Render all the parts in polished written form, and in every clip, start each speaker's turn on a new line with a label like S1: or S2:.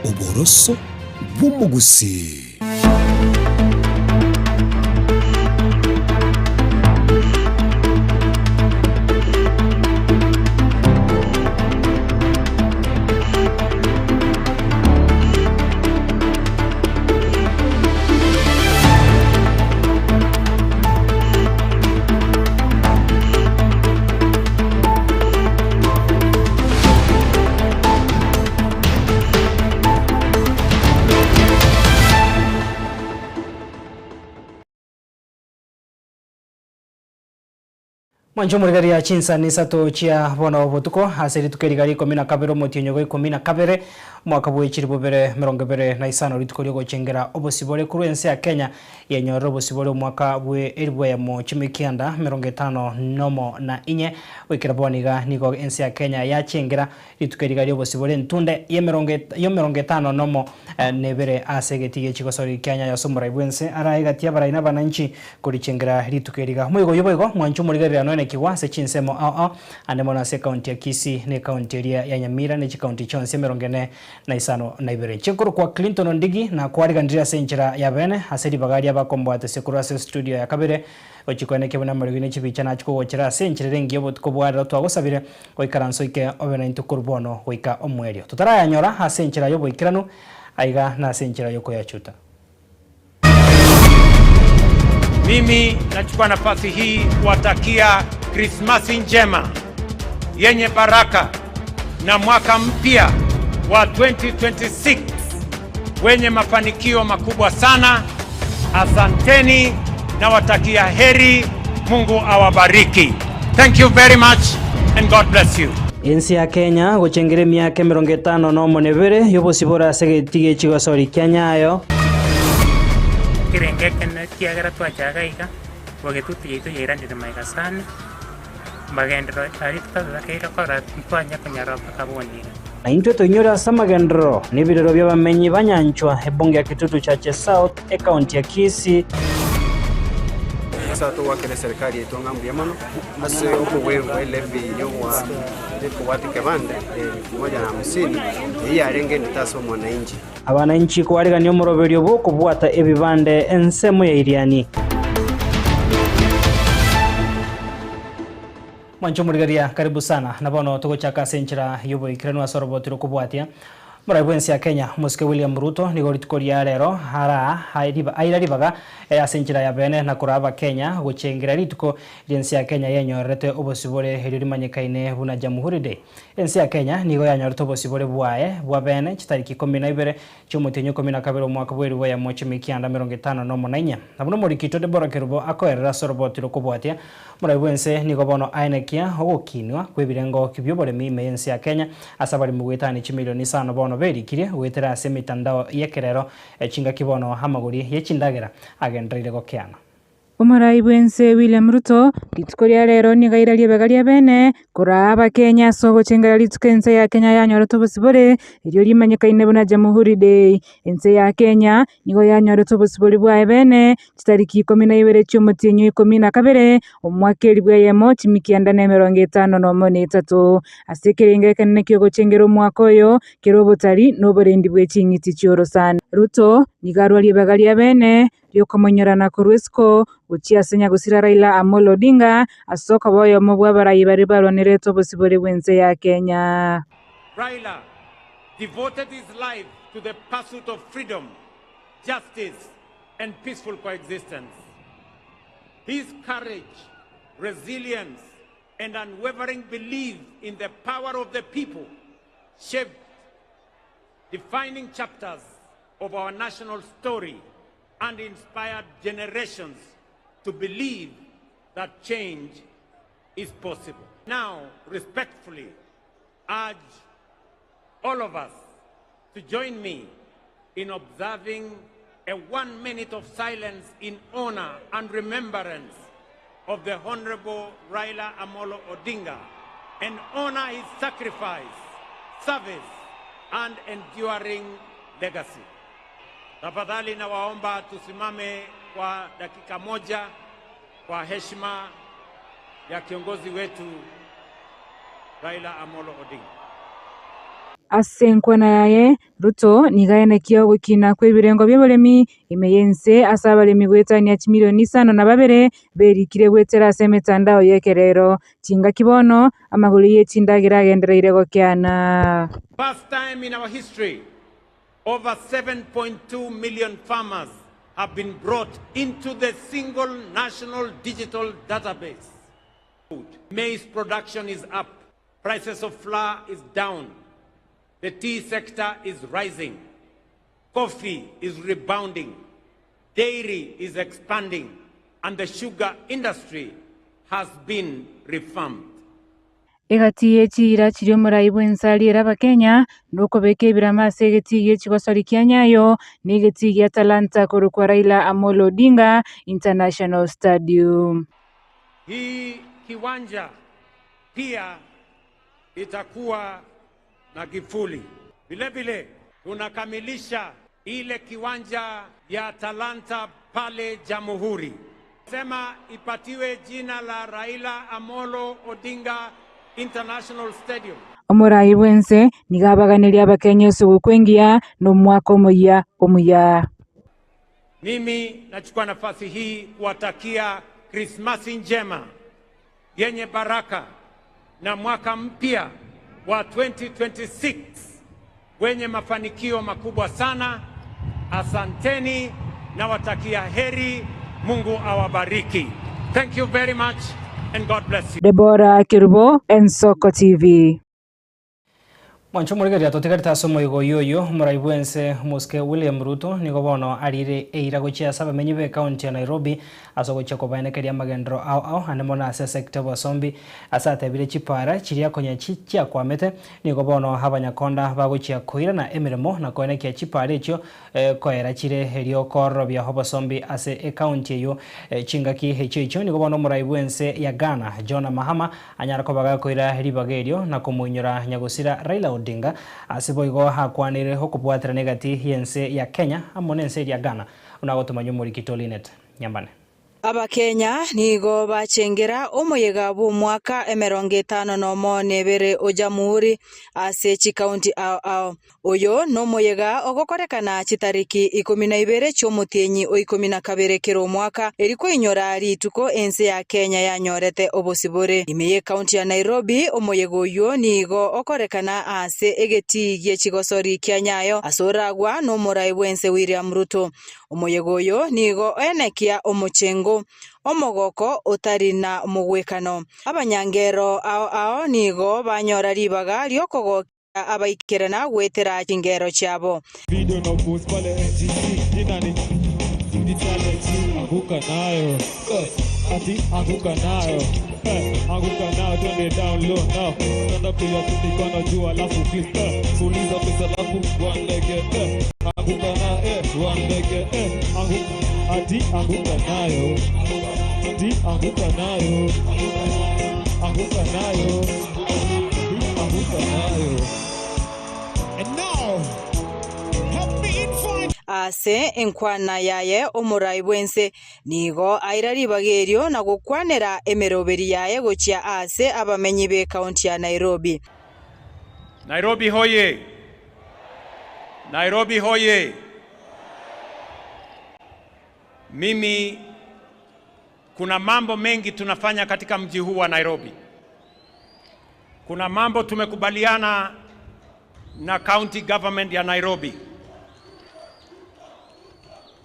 S1: Oboroso bw'omogusii.
S2: Mwanche omorigereria chinsani isato chia bono botuko, ase rituko eri riria ikomi na kabere omotienyi ogo ikomi na kabere, omwaka bwe chilifu bibere emerongo ebere na isano, rituko riogochengera obosibore korwa ense ya Kenya Yenyorere obosibore omwaka bwe elifu eyemo chimikianda emerongo etano nomo na inye. Goikera bono iga nigo ense ya Kenya yachengera rituko eriga ri'obosibore entunde y'emerongo y'emerongo etano nomo na ebere ase egetii gie chigosori kia Nyayo ase omorai bw'ense arae gati y'abarai na abananchi korichengera rituko eriga. Omoigo oyio boigo mwanche omorigereri noenekigwa ase chinsemo ao ao ande mono ase ekaunti ya Kisii na ekaunti eria ya Nyamira ne chikaunti chionsi emerongo ene na isano na ibere. Chinkorokwa Clinton Ondigi na kwariganirie ase enchera ya bene ase ribaga ri'abakomboatesia korwa ase estudio ya kabere gochia koenekia buna amariogi ne chibicha nachia kogochera ase enchera ere engiya obotuko bwa rero twagosabire goikaransa oike obe naintwe korwa bono goika omoerio. Totarayanyora ase enchera y'oboikeranu aiga nase enchera y'okoyachuta.
S3: Mimi nachukua nafasi hii kuwatakia Krismasi njema yenye baraka na mwaka mpya wa 2026 wenye mafanikio makubwa sana. Asanteni, nawatakia heri. Mungu awabariki. Thank you very much and God bless you.
S2: Ense ya Kenya gochengera emiaka emerongo etano nomo na ebere y'obosibore ase egetii gie chigosori kia Nyayo.
S4: Ekerengo ekene ekiagera twachaga iga, bogetutu yaito yairanire magega sana, magenderero aria totatakeire kora ntwanya konyara mpaka bono iga.
S2: Na intwe toinyore ase amagenderero na ebirero bi'abamenyi ba Nyanchwa, ebunge ya Kitutu Chache South, Ekaunti ya Kisii.
S5: Ase togoakera eserikari yaito ng'a mbuya mono ase okogwegwa elevy y'okobwata ekebande elfu moja na hamsini, eyio yarenge endito ase omwananchi.
S2: Abananchi koarigania omoroberio bw'okobwata ebibande ensemo ya Iriani. Mwanche omorigereria, karibu sana. Na bono togochaka ase enchera y'oboikeranu ase oroboti rokobwatia. Omorai bw'ense ya Kenya, Omosike William Ruto, nigo rituko ria rero araa aira ribaga ase enchera ya bene na koraa Abakenya gochengera rituko ri'ense ya Kenya yenyorerete obosibore erio rimanyekaine buna Jamhuri Day. Ense ya Kenya nigo yanyorete obosibore bwaye bwa bene chitariki ikomi na ibere chi'omotienyi okomi na kabere omwaka bw'elifu eyemo chimikianda emerongo etano nomo na inye. Na buna omorikito Deborah Kerubo akoerera ase oroboti rokobwatia, omorai bw'ense nigo bono aenekia ogokinwa kw'ebirengo bi'oboremi ime y'ense ya Kenya ase abaremi goetania chimilioni isano bono berikirie goetera ase emitandao y'ekerero chingaki bono amagori ye chindagera agendereire gokeana.
S6: Omorai bw'ense William Ruto rituko ria rero nigo aira ribaga ria bene koraa abakenya ase ogochengera rituko ense ya Kenya yanyorete obosibore erio rimanyekaine buna Jamhuri Day. Ense ya Kenya nigo yanyorete obosibore bwaye bene chitariki ikomi na ibere chi'omotienyi o ikomi na kabere omwaka elifu eyemo chimikianda na emerongo etano nomo na etato. Ase ekerengo ekenene ki'ogochengera omwaka oyo kere obotari na oborendi bwe ching'iti chi'orosana. Ruto nigo arwa ribaga ria bene riokomonyorana korwa isiko gochia ase nyagosira Raila Amolo Odinga ase okoba oyomo bw'abarai baria barwanerete obosibore bw'ense ya Kenya.
S3: Raila devoted his life to the pursuit of freedom, justice and peaceful coexistence. His courage, resilience and unwavering belief in the power of the people shaped defining chapters of our national story and inspired generations to believe that change is possible. Now, respectfully, urge all of us to join me in observing a one minute of silence in honor and remembrance of the Honorable Raila Amolo Odinga and honor his sacrifice, service and enduring legacy. Tafadhali nawaomba tusimame kwa dakika moja kwa heshima ya kiongozi wetu Raila Amolo Odinga.
S6: Ase enkwana yaye, Ruto nigo aenekia ogokina kw'ebirengo bi'oboremi ime y'ense ase abaremi goetania chimilioni isano na babere berikire goetera ase emetandao y'ekerero. Chingaki bono, amagoro ye chindagera agendereire gokeana.
S3: First time in our history, over 7.2 million farmers have been brought into the single national digital database. Maize production is up, prices of flour is down, the tea sector is rising, coffee is rebounding, dairy is expanding, and the sugar industry has been revamped.
S6: Egati ye chiira chiria omorai bw'ense ariere Abakenya, nokobeka ebirama ase egetii gie chigosori kia Nyayo na egetii gia Talanta korokwa Raila Amolo Odinga International Stadium.
S3: Hii kiwanja pia itakuwa na kivuli. Vile vile tunakamilisha ile kiwanja ya Talanta pale Jamhuri, sema ipatiwe jina la Raila Amolo Odinga International Stadium.
S6: Omorai bw'ense nigo abaganeria Abakenya esuguku engiya na omwaka omoyia omuya.
S3: Mimi nachukua nafasi hii kuwatakia Krismasi njema yenye baraka na mwaka mpya wa 2026 wenye mafanikio makubwa sana. Asanteni nawatakia heri. Mungu awabariki. Thank you very much and God bless you.
S6: Deborah Kerubo, Ensoko TV.
S2: Mwancho omorigereria totigarete ase omoigo oyio oyio omorai bwense omosike William Ruto nigo bono arire eira gochia ase abamenyi be ekaunti ya Nairobi ase ogochia kobaenekeria amagenderero ao ao ande mono ase esecta y'obosombi ase atebire chipara chiria konya chiakwamete nigo bono abanyakonda bagochia koirana emeremo na koenekia chipara echio koera chire erio koororobia obosombi ase ekaunti eyio. Chingaki echio echio nigo bono omorai bw'ense ya Ghana John Mahama anyare koba gakoira ribaga erio na komoinyora nyagosira Raila Odinga ase boigo akwanire okobwaterana egati y'ense ya Kenya amo nense eria Ghana buna agotomanywa omoriki Tolinet Nyambane.
S7: Abakenya nigo bachengera omoyega bw'omwaka emerongo etano nomo na ebere o Jamhuri ase chikaunti ao ao. Oyo nomoyega ogokorekana chitariki ikomi na ibere chi'omotienyi o ikomi na kabere kera omwaka, eri koinyora rituko ense ya Kenya yanyorete obosibore. Ime y'ekaunti ya Nairobi, omoyega oyio nigo okorekana ase egetii gie chigosori kia Nyayo ase oragwa nomorai bw'ense William Ruto. Omoyega oyo nigo oenekia omochengo, omogoko otari na omogwekano. Abanyangero ao ao nigo banyora ribaga riokogokia abaikerana goetera chingero chiabo.
S8: Video na upost pale NGC jina ni Zudi Talent anguka nayo eh, ati anguka nayo eh, anguka nayo twende down low now stand up to your feet mikono juu alafu flip eh, fuliza pesa alafu one leg eh, anguka nayo eh, one leg eh, anguka ati anguka nayo ati anguka nayo anguka nayo anguka nayo.
S9: And now, help me invite
S7: Ase enkwana yaye omorai bw'ense nigo aira ribaga erio na gokwanera emeroberi yaye gochia ase abamenyi b'ekaunti ya Nairobi.
S3: Nairobi hoye! Nairobi hoye! Mimi kuna mambo mengi tunafanya katika mji huu wa Nairobi. Kuna mambo tumekubaliana na county government ya Nairobi.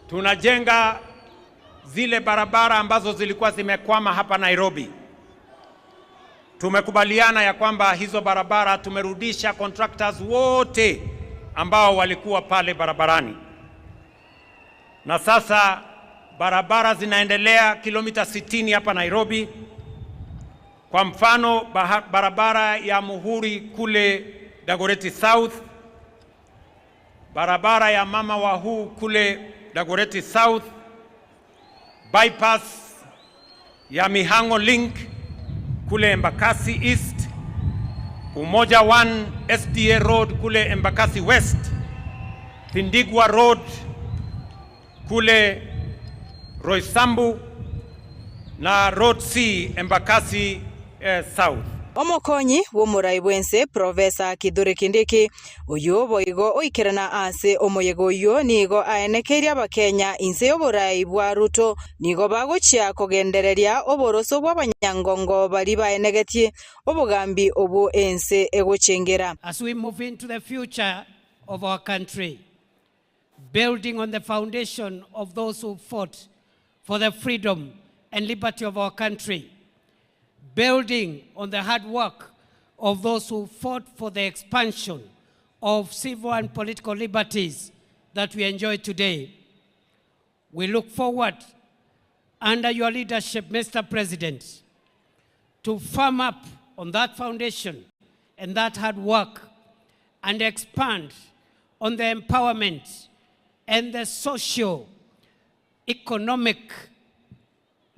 S3: Tunajenga zile barabara ambazo zilikuwa zimekwama hapa Nairobi. Tumekubaliana ya kwamba hizo barabara tumerudisha contractors wote ambao walikuwa pale barabarani, na sasa barabara zinaendelea kilomita 60 hapa Nairobi. Kwa mfano, barabara ya Muhuri kule Dagoretti South, barabara ya Mama Wahu kule Dagoretti South, bypass ya Mihango Link kule Embakasi East, Umoja 1 SDA Road kule Embakasi West, Thindigua Road kule Roysambu na Road C Embakasi South.
S7: Omokonyi bw'omorai bw'ense Professor Kithure Kindiki, oyio boigo oikerana ase omoyega oyio nigo aenekeirie Abakenya inse y'oborai bwa Ruto nigo bagochia kogendereria oboroso bw'abanyangongo baria baenegetie obogambi obwo ense egochengera.
S10: As we move into the future of our country, building on the foundation of those who fought for the freedom and liberty of our country, building on the hard work of those who fought for the expansion of civil and political liberties that we enjoy today. We look forward, under your leadership, Mr. President, to firm up on that foundation and that hard work and expand on the empowerment and the socio economic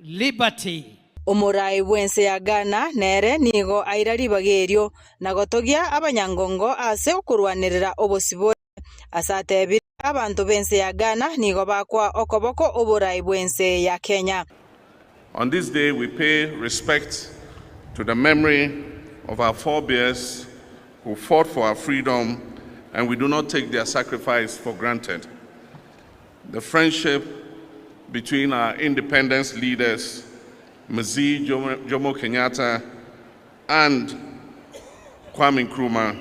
S10: liberty.
S7: Omorai bw'ense ya Ghana nere nigo aira ribaga erio, na gotogia abanyangongo ase okorwanerera obosibore. Ase atebire, Abanto b'ense ya Ghana nigo bakoa okoboko oborai bw'ense ya Kenya.
S11: On this day we pay respect to the memory of our forebears who fought for our freedom and we do not take their sacrifice for granted. The friendship between our independence leaders, Mzee Jomo, Jomo Kenyatta and Kwame Nkrumah,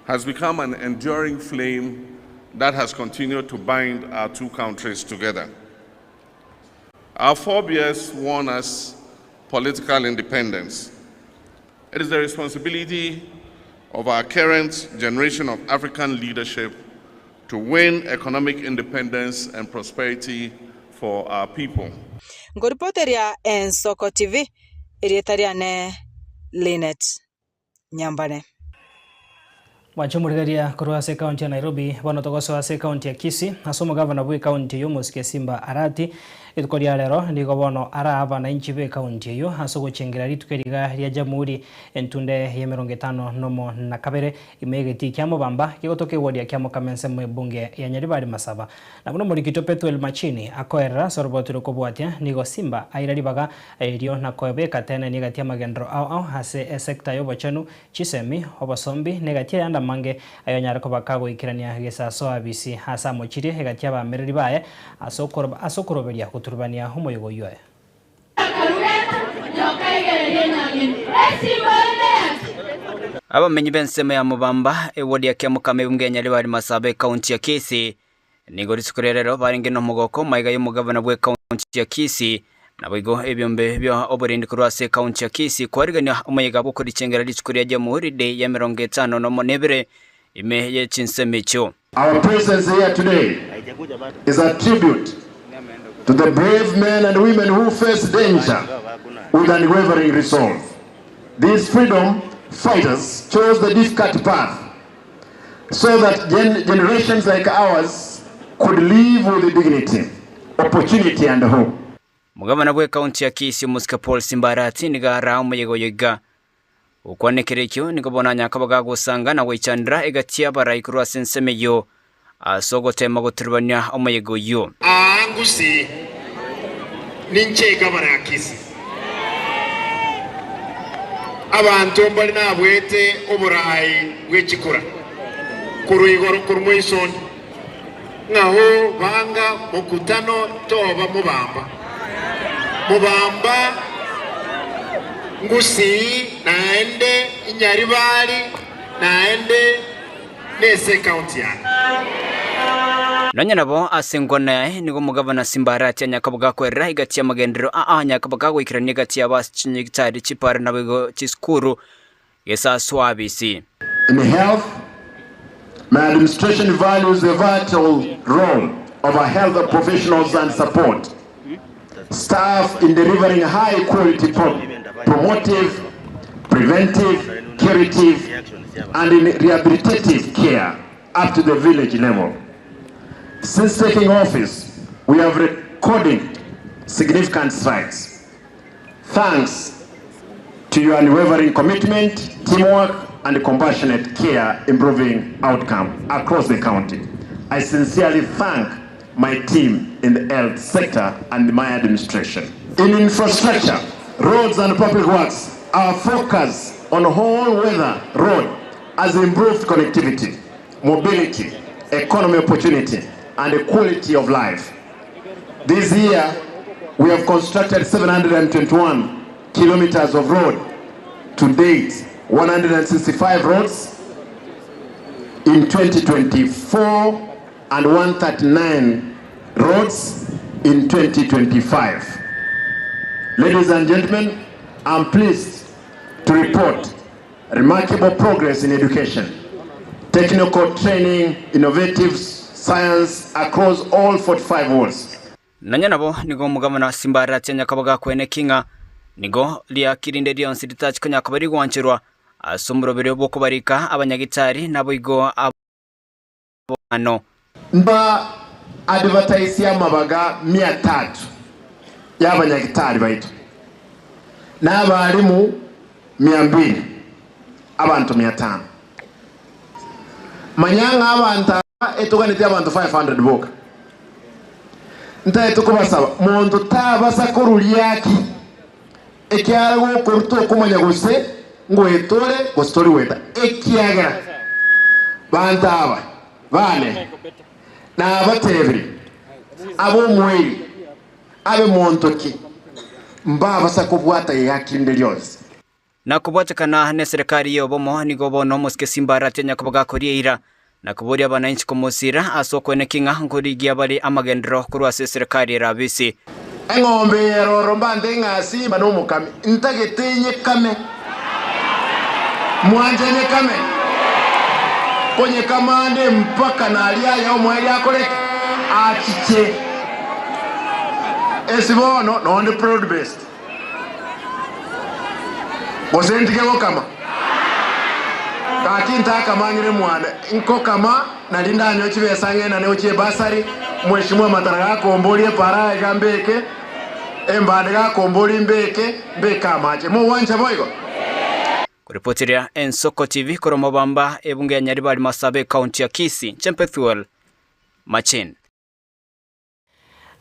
S11: has become an enduring flame that has continued to bind our two countries together. Our forebears won us political independence. It is the responsibility of our current generation of African leadership to win economic independence and prosperity for our people.
S7: Nkoripoteria Ensoko TV, erieta riane Linet Nyambane.
S2: Mwanche omorigereria korwa ase ekaunti ya Nairobi, bono togosoa ase ekaunti ya Kisii, ase omogavana bw'ekaunti eyio omosike Simba Arati, rituko ria rero nigo bono araa abanainchi b'ekaunti eyio ase ogochengera rituko eriga ria Jamhuri entunde y'emerongo etano nomo na kabere ime y'egetii kia Mobamba kegotoka ewodia kia Mokama ensemo ebunge ya Nyaribari Masaba. Na buna omorikito Pethuel Machini akoerera ase oroboti rokobwatia, nigo Simba aira ribaga erio na koebeka teneni egati y'amagenderero ao ao ase esecta y'obochenu, Chisemi, obosombi, na egati ayande amange ayonyare koba kagoikerania gesaso abisi aase amochirie egati y'abaamereri baye ase ase okoroberia goturubania omoyega oyio aye.
S12: Abamenyi b'ensemo ya Mobamba, ewodi ya Kiamokama ebunge ya Nyaribari Masaba ekaunti ya Kisii Nigo rituko ria rero barenge nomogoko maiga y'omogabana bw'ekaunti ya Kisii, naboigo ebiombe bia oborendi korwa ase ekaunti ya Kisii kwarigania omoyega bw'okorichengera rituko ria Jamhuri Day ya emerongo etano nomo na ebere ime ye chinsemo echio.
S13: Our presence here today is a tribute to the brave men and women who faced danger with unwavering resolve. These freedom fighters chose the difficult path so that gen generations like ours could live with dignity, opportunity and hope.
S12: Omogabana bw'ekaunti ya Kisii omosike Paul Simbarati nigo araa omoyega oyo iga. Gokwana ekero ekio nigo bono anyaka bagagosanga na goichanera egati y'abarai korwa ase ensemo eyio ase ogoteema goturubania omoyega oyio.
S14: Aa ngusii, ninche gavana ya Kisii. Abanto mbare nabwete oboraai bwe chikura korwa igoro korwa moisonde, ng'a oo banga mokutano toba mobamba. Mobamba ngusii naende inyaribari naende nese ekaunti yane.
S12: Nonya nabo, ase enkwana yaye nigo omogabana Simba-Arati anyakaboka akwerera egati y'amagenderero aa anyakaboka agoikerania egati yabo ase chinyagitari, chipara naboigo chisukuru gesaswa abisi.
S13: In health, my administration values the vital role of our health professionals and support staff in delivering high quality promotive, preventive, curative and in rehabilitative care up to the village level. Since taking office, we have recorded significant strides. Thanks to your unwavering commitment, teamwork, and compassionate care improving outcome across the county. I sincerely thank my team in the health sector and my administration. In infrastructure, roads and public works, our focus on all weather road has improved connectivity, mobility, economy opportunity, and quality of life. This year, we have constructed 721 kilometers of road. To date, 165 roads in 2024 and 139 roads in 2025. Ladies and gentlemen, I'm pleased to report remarkable progress in education, technical training, innovative science across all 45 wards.
S12: Nonya nabo nigo omogabana Simba-Arati anyakabaga kweneki ng'a nigo riaki rinde rionsi ritachi konya koba rigwancherwa ase omoroberio bw'okobarika abanyagitari naboigo abano.
S13: Mba advertise amabaga mia tatu y'abanyagitari baito, na abarimu mia mbili, abanto mia tano. Manya ng'a abanto aba etoganeti abanto 500 boka. Ntaete kobasaba, monto tabasa korwa riaki, ekiagera gokorwa tokomanya gose ngoeta ore gose tori goeta, ekiagera banto aba bane nabatebirie, ab'omoerio abe monto ki, mbabasa kobwata eaki rinde rionsi.
S12: Na kobwatekana neserekari y'obomo nigo bono omosike Simba Arati anyakoba gakoria eira na koboria abananchi komosira ase okoeneki ng'a nkorigia bare amagenderero korwa ase eserekari erabisi.
S13: Eng'ombe eye eroro mbante ng'a Simba nomokami, ntagete nyekame, mwanche nyekame, konyekama ande mpaka naria aye omoerio akore ki? Achiche. Esi bono nonde broad based. Gose ntige gokama? Gaki ntakamang'ire mwane, nkokama nari ndanywe chibesa ng'enane gochia ebasari, mweshimwa matara gakomboria epara iga mbeke, embande gakomboria mbeke, mbeke amache. Mogwancha boigo?
S12: Koripoteria Ensoko TV korwa Mobamba, ebunge ya Nyaribari Masaaba ekaunti ya Kisii, Chempethuel Machin.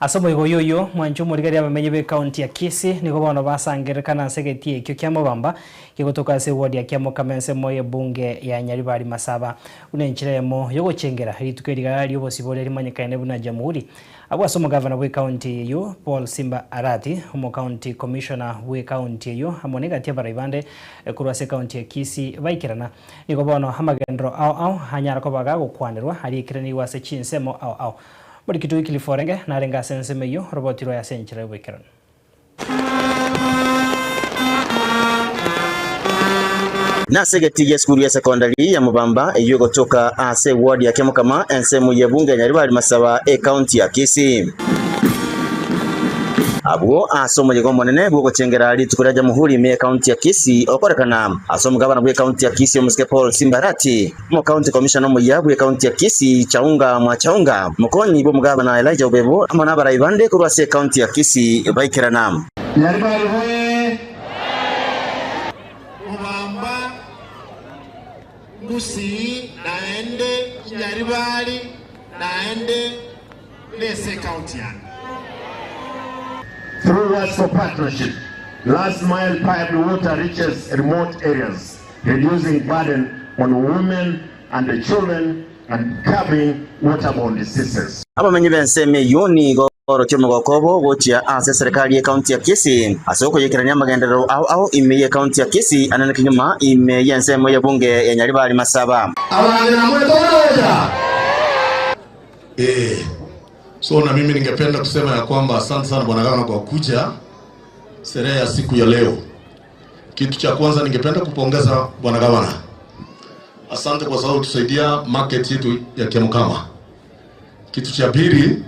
S2: Ase omoigo oyio oyio, mwanche omorigereria abamenyi b'ecounty ya Kisii nigo bono basangererekana ase egetii ekio kia Mobamba kegotoka ase eward ya Kiamokama ensemo y'ebunge ya Nyaribari Masaba buna enchera eyemo yogochengera rituko eriga ri'obosibore rimanyekaine buna Jamhuri. Abwo ase omogavana bw'ecounty eyio Paul Simba Arati, omocounty commissioner bw'ecounty eyio amo negati y'abarai bande korwa ase ecounty ya Kisii baikerana. Nigo bono amagenderero ao ao anyara koba gagokwanerwa ariekeranigwe ase chinsemo ao ao. Morikito Wycliffe orenge narenge ase ensemo eyio, oroboti rwaye ase enchera y'oboikeranu.
S15: Nase egetii gi'esukuru ya sekondari ya Mobamba eyio egotoka ase eward ya Kiamokama ensemo y'ebunge ya Nyaribari Masaba ekaunti ya Kisii. Abwo ase omoyega omonene bw'ogochengera rituko ria Jamuhuri ime y'ekaunti ya Kisii okorekana ase omogabana bw'ekaunti ya Kisii omosike Paul Simbarati. Omokaunti komishona omoyia bw'ekaunti ya Kisii, Chaunga Mwachaunga, mokonyi bw'omogabana Elijah Obebo amo nabarai bande korwa ase ekaunti ya Kisii baikerana.
S13: Nyaribari bwe Mobamba Gusii naende Nyaribari naende nese ekaunti yane. Through WASCO partnership, last mile piped water reaches remote areas. Reducing burden on women and the children and curbing waterborne diseases.
S15: Abamenyi b'ensemo eyio nigo baorokia omogoko obo gochia ase eserekari y'ekaunti ya Kisii ase okoyekerania amagenderero ao ao ime y'ekaunti ya Kisii anene kenyuma ime y'ensemo y'ebunge ya Nyaribari Masaba.
S13: Abange namwe toroja.
S16: Eh, so na mimi ningependa kusema ya kwamba asante sana Bwana Gavana kwa kuja sherehe ya siku ya leo. Kitu cha kwanza ningependa kupongeza Bwana Gavana, asante kwa sababu tusaidia market yetu ya Kiamokama. Kitu cha pili,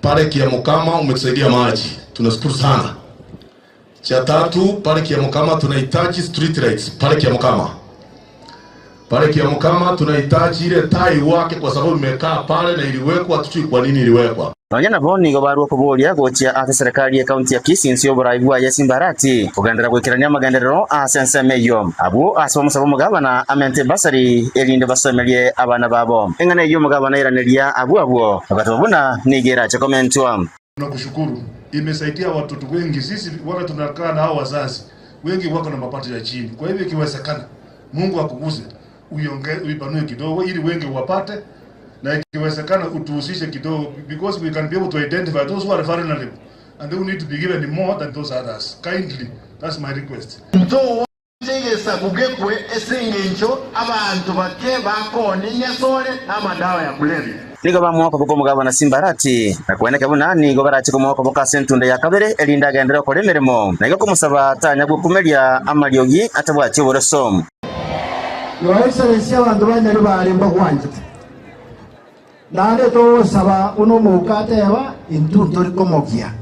S16: pale Kiamokama umetusaidia maji, tunashukuru sana. Cha tatu, pale Kiamokama tunahitaji street lights pale Kiamokama. Pale Kiamokama tunahitaji ile tai wake kwa sababu imekaa pale na iliwekwa, hatujui kwa nini iliwekwa.
S15: Nonya nabo nigo barua okoboria gochia ase eserekari y'ekaunti ya Kisii inse y'oborai bwaye Simba-Arati kogenderera goikerania amagenderero ase ensemo eyio. Abwo ase bamosabe omogabana amente ebasari erinde basomerie abana babo. Eng'ana eyio omogabana airaneria abwo abwo, agateba buna nigo erache komentwa.
S16: Tunakushukuru, imesaidia watoto wengi. Sisi wale tunakaa na hao wazazi
S17: Wengi wako na mapato ya chini, kwa hivyo ikiwezekana, Mungu akuguse uionge, uipanue kidogo ili wengi wapate, na ikiwezekana utuhusishe kidogo, because we can be able to identify those who are vulnerable and they will need to be given more than those others. Kindly, that's my request.
S14: Ntogocha kugekwe ase engencho abanto bake bakoonia enyasore na amadawa ya kulevya.
S15: Nigo bamoa okoboko omogabana Simbarati, na kweneka buna nigo barache komoa okoboko ase entunda ya kabere, erinde agenderere gokora emeremo, na igo komosaba tanya gokumeria amariogi atabwati oboroso.
S18: Your Excellency abanto ba Nyaribari mbagwanchete, naende togosaba buna omouko ateba, intwe ntori komokia.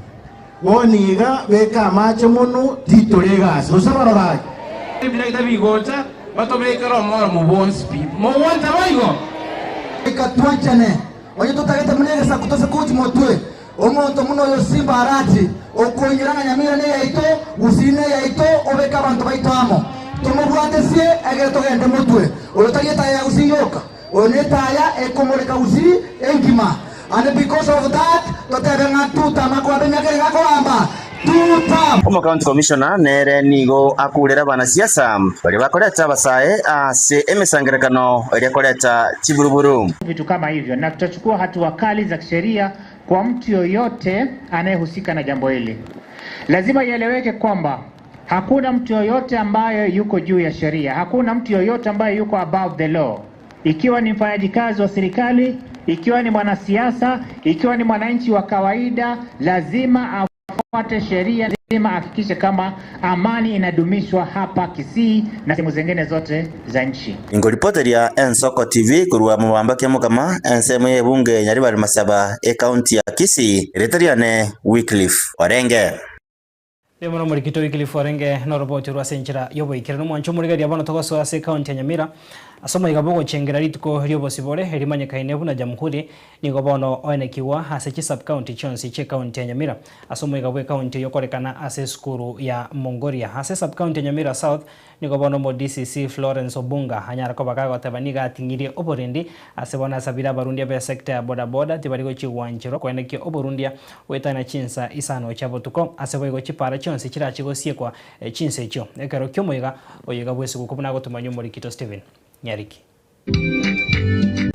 S18: Bono iga beka amache monwe titore egasi, gose barorage?
S19: Ebiragita bigocha, batobekere omoromo bwonsi pi. Mogwancha boigo?
S18: Goika twanchane, onye totagete buna egesaku tose gochia motwe, omonto buna oyo Simba Arati, okoinyora ng'a Nyamira neyaito, Gusii neyaito, obeke abanto baito amo, tomobwatesie egere togende motwe. Oyo tari etaya ya Gusii yoka, oyo netaya ekomoreka Gusii engima. And because of that, totebe ng'a tutam akogambe emiaka ere gakogamba, tutam.
S15: Omocounty Commissioner nere nigo akurera abanasiasa baria bakoreta abasae ase emesangererekano eria koreta chiburuburu.
S20: Vitu kama hivyo, na tutachukua hatua kali za kisheria kwa mtu yoyote anayehusika na jambo hili. Lazima ieleweke kwamba hakuna mtu yoyote ambaye yuko juu ya sheria, hakuna mtu yoyote ambaye yuko above the law, ikiwa ni mfanyaji kazi wa serikali, ikiwa ni mwanasiasa, ikiwa ni mwananchi wa kawaida, lazima afuate sheria, lazima ahakikishe kama amani inadumishwa hapa Kisii na sehemu zingine zote za nchi.
S15: Ingoripoteria Ensoko TV korwa mobamba Kiamokama ensemo y'ebunge Nyaribari Masaba ecounty ya Kisii erieta riane Wycliffe Orenge.
S2: Rimo morikito Wycliffe Orenge noroboti rwa ase enchera y'oboikeranu omwancho omorigereria bono togosoa ase ekaunti ya Nyamira ase omoiga bwogochengera rituko ri'obosibore erimanyekaine buna Jamhuri nigo bono oenekigwa ase chisubcounty chionsi chia ekaunti ya Nyamira ase omoiga bwa ekaunti eyio okorekana ase esukuru ya Mongoria. Ase esubcounty ya Nyamira South nigo bono omo DCC Florence Obunga anyara koba kagoteba nigo ating'irie oborendi ase bono asabire abarundia be sector ya bodaboda tibari gochigwancherwa koenekia oborundia goetania chinsa isano chia botuko ase boigo chipara chionsi chirache gosiekwa chinsa echio ekero kiomoiga oyo iga bw'esuguku buna agotomanywa omorikito Stephen Nyariki.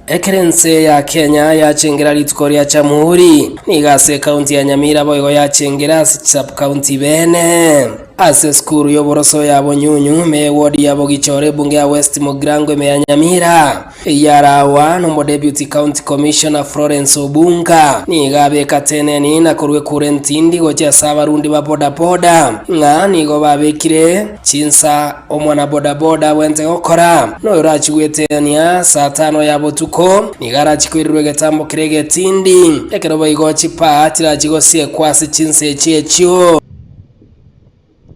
S21: Ekero ense ya Kenya yachengera rituko ria Jamhuri, nigo ase ekaunti ya Nyamira boigo yachengera ase chisub-county bene. Ase esukuru y'oboroso ya Bonyunyu, ime y'eward ya Bogichora ebunge ya West Mugirango ime ya Nyamira, eyio aragwa nomodeputy county commissioner Florence Obunga, nigo abeka teneni na korwa ekura entindi gochia ase abarundi ba bodaboda ng'a nigo babekire chinsa omwana bodaboda abwenerete gokora, na oyorachie gwetania saa tano ya botuko nigo arachie koirerwa egetambo keria egetindi, ekero boigo chipaa chirachie gosiekwa ase chinsa echio echio.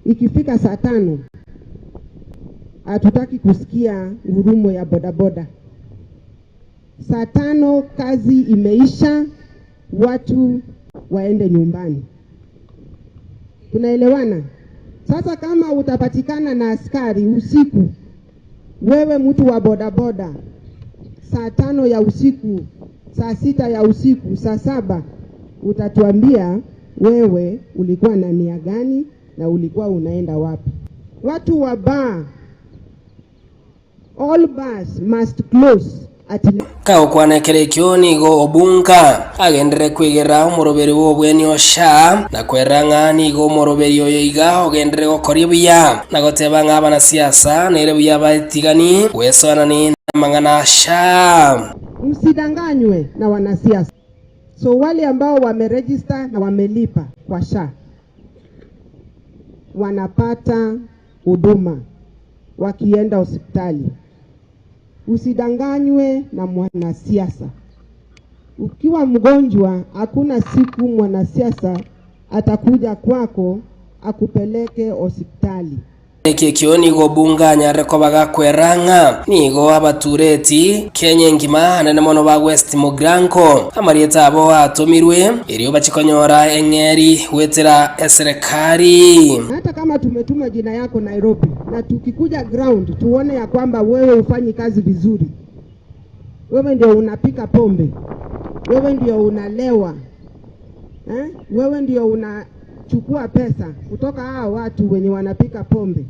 S22: Ikifika saa tano hatutaki kusikia ngurumo ya bodaboda. Saa tano kazi imeisha, watu waende nyumbani. Tunaelewana? Sasa kama utapatikana na askari usiku, wewe mtu wa bodaboda, saa tano ya usiku, saa sita ya usiku, saa saba, utatuambia wewe ulikuwa na nia gani na ulikuwa unaenda wapi. Watu wa bar, all bars must close at
S21: Kagokwana ekero ekio nigo Obunga agenderere kwegera omoroberi bw'obweni o SHA, na kwerera ng'a nigo omoroberi oyo iga ogenderere gokoria buya, na goteba ng'a abanasiasa nere buya baetigani gwesoanani namang'ana a SHA.
S22: Msidanganywe na wanasiasa. So wale ambao wameregister na wamelipa kwa SHA wanapata huduma wakienda hospitali. Usidanganywe na mwanasiasa. Ukiwa mgonjwa, hakuna siku mwanasiasa atakuja kwako akupeleke hospitali.
S21: Eke ekio nigo Obunga anyarire koba gakwera ng'a nigo abatureti Kenya engima anene mono ba West Mugirango amarieta abo atomirwe erio bachie konyora eng'eri goetera eserekari.
S22: Hata kama tumetuma jina yako Nairobi na tukikuja ground tuone ya kwamba wewe hufanyi kazi vizuri, wewe ndio unapika pombe, wewe ndio unalewa, Wewe ndio Chukua pesa kutoka hao watu wenye wanapika pombe,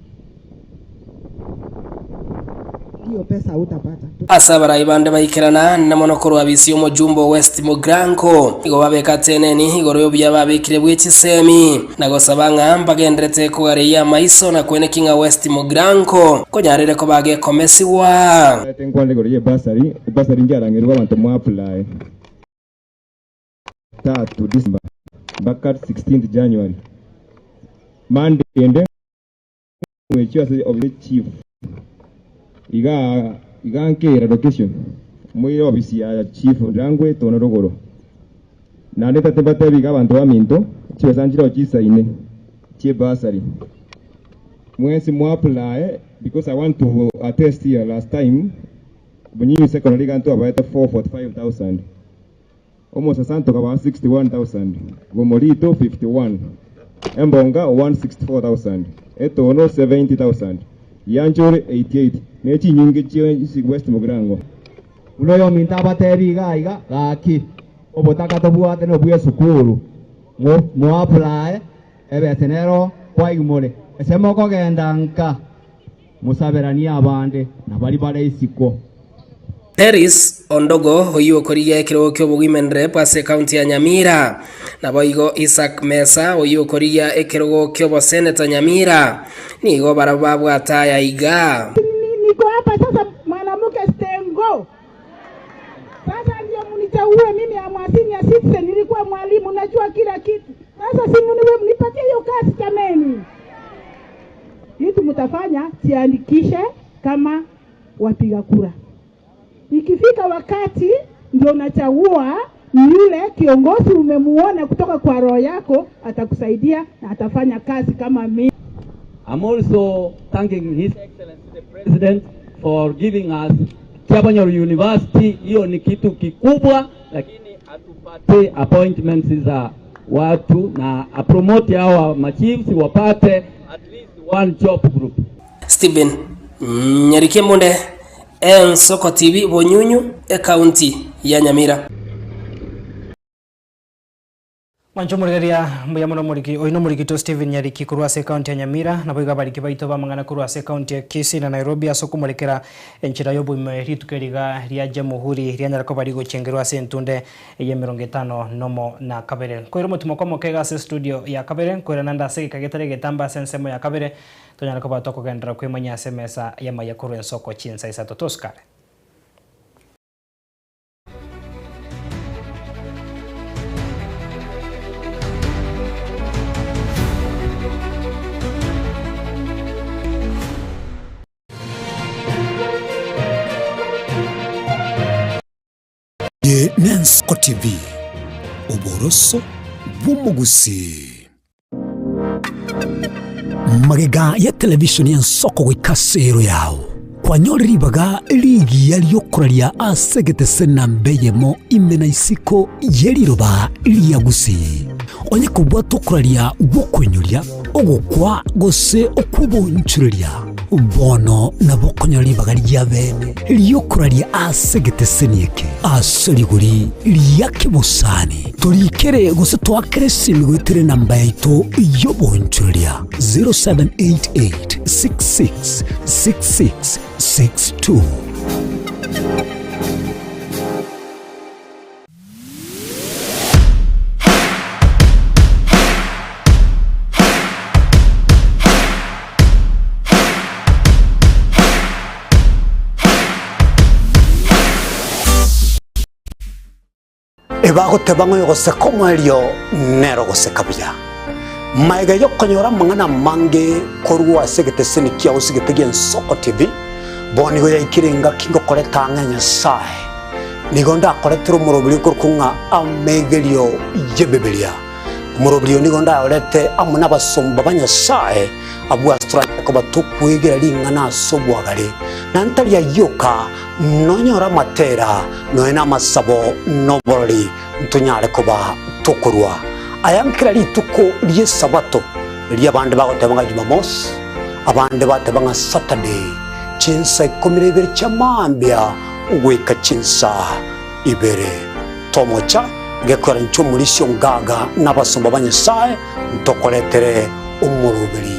S22: hiyo pesa hutapata.
S21: Ase abarai bande baikerana na mono korwa bisi omojumbe o West Mugirango, nigo babeka teneni igoro y'obuya babekire bwe chisemi, na gosaba ng'a mbagenderete kogareia amaiso na kweneki ng'a West Mugirango konyarire koba gekomesigwa.
S1: Reta enkwana igoro y'ebasari, ebasari nchiarangerigwe abanto mo apply. Tatu December mpaka 16th January. Monday ende ngwechio ase ofisi ya chief iga iga nkera location moire ofisi ya chief Rangwe Tono rogoro. Naende tate mbatebi iga abanto baminto chibesa nchireo chisaine chie bursary mwensi mo apply because I want to attest here last time Bunyinyi secondary iga ntwabaete 445,000. Omosasanto okaba 61,000, Gomorito 51, Embonga 164,000, Etono 70,000, Yanchore 88, ne chinyinge chionsi West Mugirango.
S4: Buna oyominto abateebie iga iga, Gaki, obotaka tobwate nobw'esukuru, moapply ebese nero kwaigmore. Ase mokogenda nka, mosaberanie abande, na baria bare isiko.
S21: Peris Ondogo oyio okorigia ekerogo ki'obowomen rep ase ekaunti ya Nyamira. Naboigo Isaac Mesa oyio okorigia ekerogo ki'oboseneta Nyamira. Nigo barabwo babwate aya iga.
S23: Niko hapa sasa mwanamke stengo. Sasa ndio mnichague mimi am a senior citizen, nilikuwa mwalimu najua kila kitu. Sasa si mniwe mnipatie hiyo kazi jameni. Kitu mtafanya jiandikishe kama wapiga kura. Ikifika wakati ndio unachagua yule kiongozi umemuona kutoka kwa roho yako, atakusaidia na atafanya kazi kama mimi.
S24: I'm also thanking His Excellency the President for giving us Kiabonyoru University. Hiyo ni kitu kikubwa, lakini atupate appointments za watu na apromote hawa machiefs wapate at least one job group.
S21: Stephen Nyariki Munde, Ensoko TV, Bonyunyu, Ekaunti ya Nyamira.
S2: Mwanche omorigereria mbuya mono omoriki oino omorikito Stephen Nyariki korwa ase ekaunti ya Nyamira naboigo abariki baito b'amang'ana korwa ase ekaunti ya Kisii na Nairobi ase okomorekera enchera y'oboime rituko eri iga ria Jamuhuri rianyara koba rigochengerwa ase entunde y'emerongo etano nomo na kabere. Nkoira omotimoko omoke iga ase estudio ya kabere nkoira naende ase egeka getari egetambe ase ensemo ya kabere Tonyare koba tokogenderera kwemanyia ase emesa y'amaya korwa ensoko chinsa isato. Tosikare.
S25: Eye n'Ensoko TV, oboroso bw'omogusii. Magega ya televishoni y'Ensoko goika ase ero yao, kwanyore ribaga rigiya ri'okoraria ase egetese namba eyemo ime na isiko ye riroba ria Gusii. Onye kobwate okoraria gw'okoinyoria, ogokwa gose okw'obonchoreria, bono nabo okonyora ribaga ria bene ri'okoraria ase egeteseni eke ase rigori ria kebosani. Torikere gose toakere esimi goetera enamba yaito y'obonchoreria 0788 66 66 62. Ebagoteba ng'a oyogoseka omoerio nere ogoseka buya. Magega y'okonyora amang'ana amange korwa ase egeteseni kiao sigete gi'Ensoko TV, bono nigo yaikire engaki ngokoreta ang'e Nyasae. Nigo ndakoretere omoroberio okorokwa ng'a amegerio y'Ebibilia. Omoroberio oyo nigo ndayorete amo nabasomba ba Nyasae, abwo ase toranyare koba tokwegera ring'ana ase obwagare, na ntari ayio oka, nonyore amatera, nonya namasabo, na oborori, ntonyare koba tokorua aya nkera rituko ri'Esabato, riria abande bagoteba ng'a Jumamosi, abande bateba ng'a Saturday, chinsa ikomi na ibere chia mambia goika chinsa ibere. Tomocha. Gekogera inche omorisia ongaga na abasomba ba Nyasae ntokoretere omoroberi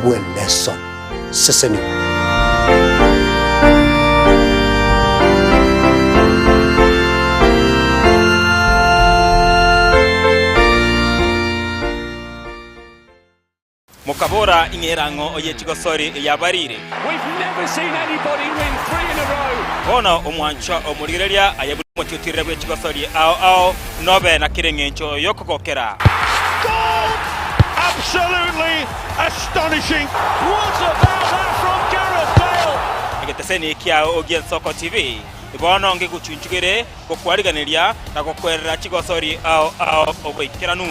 S25: bw'eleson. Sesenigwa.
S3: Mokabora, Ing'erang'o oye chigosori yabarire. Bono omwanchwa omorigereria aye buna omotiotirere bwe chigosori ao ao, nobe na kera engencho y'okogokera. Egeteseni kiao gi'Ensoko TV bono ngegochunchugere gokwariganeria na gokwerera chigosori ao ao oboikeranu.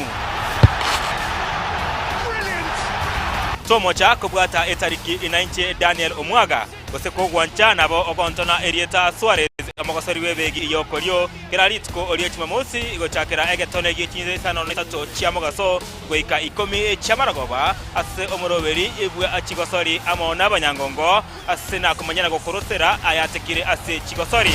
S3: Tomocha kobwata etariki inainche Daniel Omwaga, gose kogwancha nabo ogontona erieta Suarez omogosori bw'ebegi y'okorio kera rituko rie Jumamosi gochakera egetone gie chinsa isano na isato chia mogaso goika ikomi chi'amarogoba ase omoroberi bwa chigosori amo nabanyangongo Ase nakomanya na gokorosera ayatekire ase chigosori.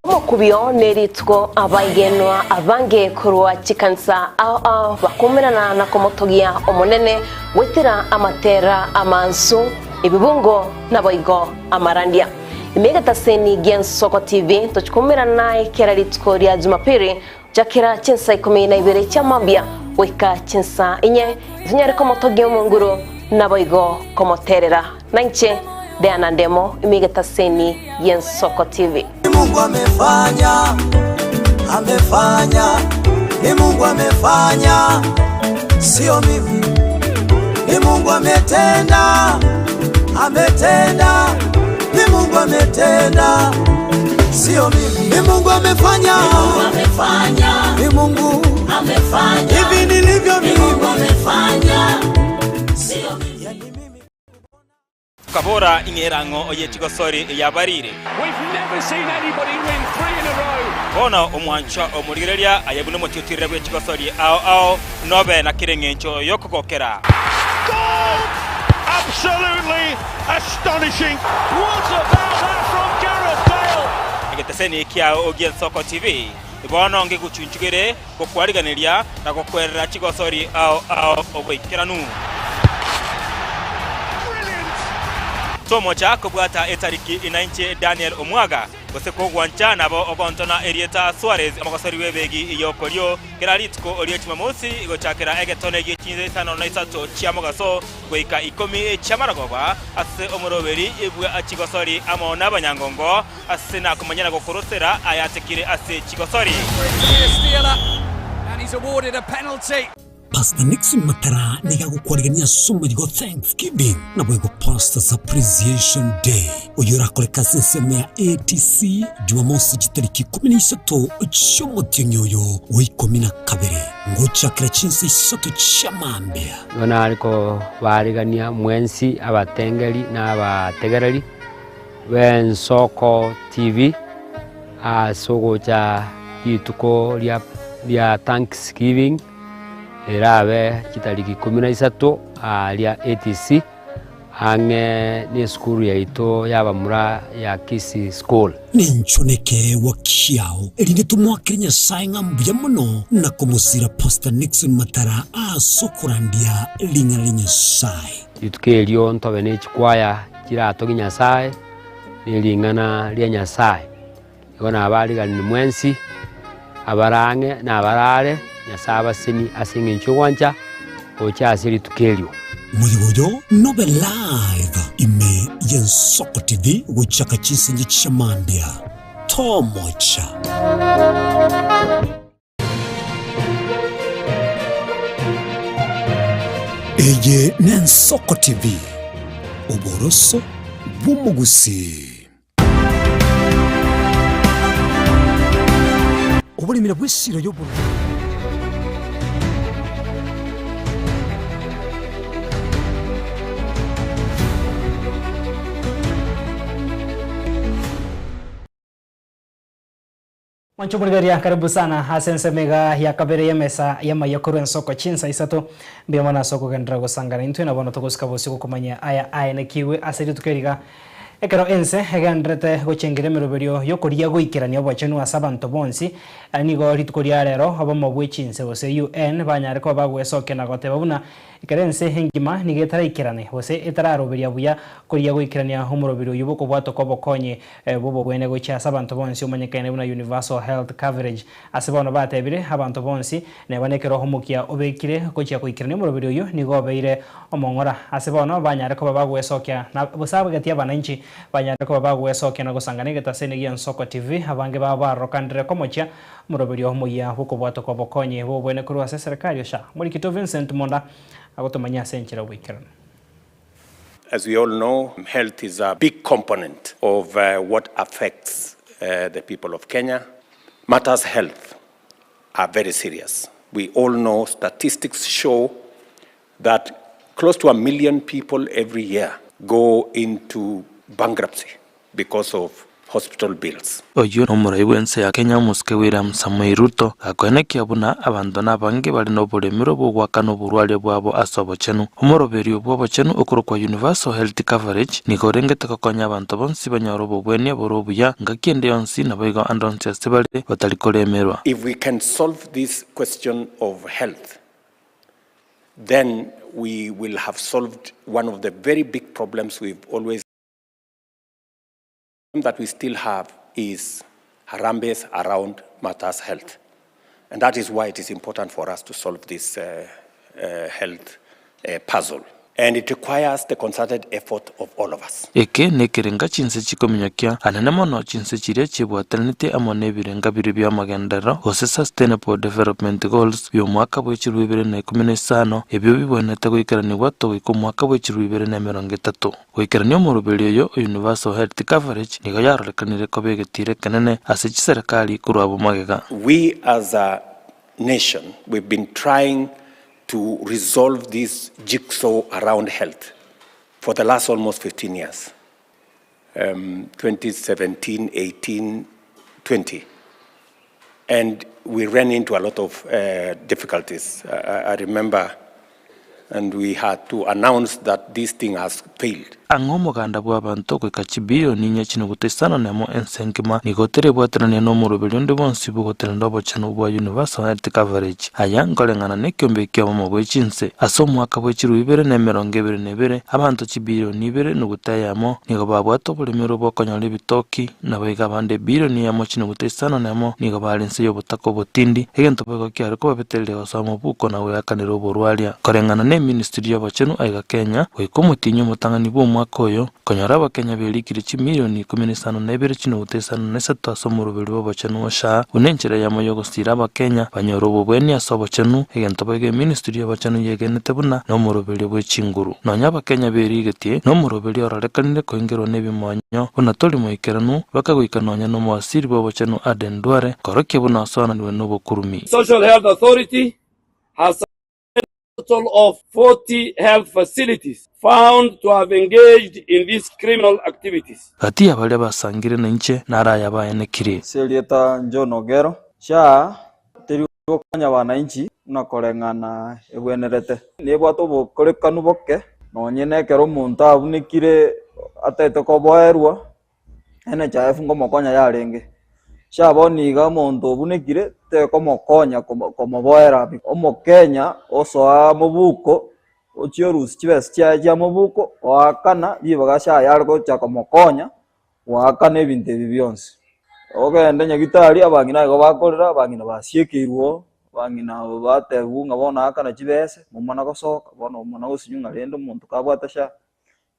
S5: Omokubio nerituko abaigenwa abange korwa chikanisa ao ao bakomerana na komotogia Omonene goetera amatera amansu, ebibungo naboigo amarandia. Ime egetaseni gi'Ensoko TV tochikomerana naye kera rituko ria Jumapili gochakera chinsa ikomi na ibere chia mambia goika chinsa inye, tonyare komotogia Omonguru naboigo komoterera. Nainche Diana Ndemo ime egetaseni gi'Ensoko TV.
S6: Ni Mungu amefanya, amefanya, ni Mungu amefanya, sio mimi. Ni Mungu ametenda, ametenda, ni Mungu ametenda, sio mimi. Ni Mungu amefanya, ni Mungu amefanya, ni Mungu amefanya, hivi nilivyo mimi, ni Mungu amefanya, sio mimi.
S3: Okabora, Ing'erang'o oye chigosori yabarire. Bono omwanchwa omorigereria aye buna omotiotirere bwe chigosori ao ao, nobe na kera engencho y'okogokera. Egeteseni kiao gi'Ensoko TV bono ngegochunchugere gokwariganeria na gokwerera chigosori ao ao oboikeranu. Tomocha kobwata etariki inainche Daniel Omwaga, gose kogwancha nabo ogontona erieta Suarez omogosori bw'ebegi y'okorio kera rituko rie Jumamosi gochakera egetone gie chinsa isano na isato chia mogaso goika ikomi chi'amarogoba ase omoroberi bwa chigosori amo nabanyangongo Ase nakomanya na gokorosera ayatekire ase chigosori.
S25: Pastor Nixon Matara nigo agokwarigania ase omorigo o Thanksgiving naboigo Pastors Appreciation Day oyio orakoreke ase ensemo ya ATC Jumamosi chitariki 13 chi'omotienyi oyo o 12 ngochakera chinsa isato chia mambia.
S8: Igo nare kobaarigania mwensi abatengeri na abategereri. B'Ensoko TV ase ogocha rituko ria ria Thanksgiving erabe chitariki ikomi na isato aaria ATC ang'e na esukuru yaito ya abamura ya Kisii School.
S25: Ninchwo nekeegwa kiao, erinde tomoakere Nyasae ng'a mbuya mono na komosira Pastor Nixon Matara ase okorandia ring'ana ria Nyasae.
S8: Rituko erio ntobe ne chikwaya chiratogie Nyasae, ne ring'ana ria Nyasae. Igo nabariganire mwensi, abare ang'e na abare are, Nyasae abasenie ase eng'encho y'ogwancha gocha ase rituko erio.
S25: Omoyega oyo nobe live ime y'Ensoko TV gochaka chinsinyo chia mambia. Tomocha. Eye n'Ensoko TV, oboroso bw'omogusii. Oboremire bw'esiro y'obororo.
S2: Mwanche omorigereria, karibu sana ase ensemo iga ya kabere y'emesa y'amaiyo korwa ensoko chinsa isato. Mbuya mono ase okogenderera gosangana intwe, na bono togosika bosio gokomanyia aya aenekigwe ase rituko eri iga. Ekero ense egendererete gochengera emeroberio y'okoria goikerania obochenu ase abanto bonsi, nigo rituko ria rero obomo bwe chinse gose UN banyare koba bagwesokia na goteba buna Ekero ense engima nigo etaraikerane, gose etararoberia buya koria goikerania omoroberi oyio bw'okobwatoka obokonyi bw'obobwene gochia ase abanto bonsi omanyekaine buna Universal Health Coverage. Ase bono batebire, abanto bonsi neba nekero omokia obekire gochia goikerania omoroberi oyio nigo obeire omong'ora. Ase bono banyare koba bagwesokia na gose abagati abananchi banyare koba bagwesokia na gosangana egetaseni gia Nsoko TV abange babo barorokanire komochia Omoroberio omoyia bw'okobwatoka obokonyi bw'obobwene korwa ase eserekari o SHA, Omorikito Vincent Monda agotomanyia ase enchera y'oboikeranu.
S7: As we all know, health is a big component of what affects the people of Kenya. Matters health are very serious. We all know statistics show that close to a million people every year go into bankruptcy because of hospital bills.
S9: Oyio nomorai bw'ense ya Kenya omosike William Samoei Ruto gakoenekia buna abanto nabange bare noboremerwa bw'ogoakana oborwaria bwabo ase obochenu. Omoroberio bw'obochenu okorokwa Universal Health Coverage nigo orengete gokonya abanto bonsi banyore obobwenia bore obuya ngaki ende yonsi naboigo ande onsi ase bare batari koremerwa.
S7: If we can solve this question of health then we will have solved one of the very big problems we've always that we still have is harambees around matters health. And that is why it is important for us to solve this uh, uh, health uh, puzzle. And it requires the concerted effort of all of us.
S9: Eke nekerenga chinse chikominyokia, anene mono chinse chiria chiebwatanetie amo nebirenga biria bi'amagenderero, gose Sustainable Development Goals, bi'omwaka bwe chilifu ibere na ikomi na isano, ebio bibwenerete goikeranigwa togoika omwaka bwe chilifu ibere na emerongo etato. Goikerania omoroberi oyo o Universal Health Coverage nigo yarorekanire koba egetiro ekenene ase chiserekari korwa abwo magega.
S7: We as a nation we've been trying to resolve this jigsaw around health for the last almost 15 years, um, 2017, 18, 20. And we ran into a lot of uh, difficulties. I, I remember, and we had to announce that this thing has failed.
S9: Ang'e omoganda bw'abanto goika chibilioni inye chinuguta isano nemo ense engima nigo terebwaterania nomoroberi onde bwonsi bw'ogotenena obochenu bwa Universal Health Coverage. Aya nkoreng'ana nekiombe ki'obomo bwe chinse. Ase omwaka bwe chilifu ibere na emerongo ebere na ebere, abanto chibilioni ibere nuguta eyemo nigo babwate oboremerwa bw'okonyora ebitoki, Naboigo abande ebilioni eyemo chinuguta isano nemo nigo bare inse y'obotaka obotindi, egento boigo kiare kobabetereria gosoa mobuko na goeakanera oborwaria. Koreng'ana n'eministiri y'obochenu aiga Kenya, goika omotienyi omotang'ani bw'omwaka oyo, konyora abakenya berikire chimilioni ikomi na isano na ibere chinuguta isano na isato ase omoroberi bw'obochenu o SHA buna enchera eyemo y'ogosiira abakenya banyore obobweni ase obochenu, egento boigo eministiri y'obochenu yegenete buna nomoroberio bwe chinguru. Nonya abakenya berigetie, nomoroberi ororekanire koingerwa nebimonyo, buna tori moikeranu, bakagoika nonya nomowasiri bw'obochenu Aden Duale, korokia buna osoananigwe nobokurumi.
S10: Social Health Authority has a total of 40 health facilities found to have engaged in these criminal activities.
S9: Gati ya baria basangire nainche naro aya baenekirie.
S11: Ase erieta John Ogero, SHA teri gokonya abananchi buna koreng'ana egwenerete. Nebwate obokorekanu boke, nonye nekero omonto abunekire atagete koboerwa, NHIF nkomokonya yarenge. SHA bono iga omonto obunekire tekomokonya komoboera. Omokenya osoa mobuko ochie orusie chibesa chiaye chia mobuko oakana ribaga SHA yare gocha komokonya goakana ebinto ebi bionsi. Ogende nyagitari abang'ina igo bakorera, abang'ina basiekeirwe oo, abang'ina abo batebiwa ng'a bono akana chibese, momana gosoka, bono momana gosinywa ng'a rende omonto kabwate SHA,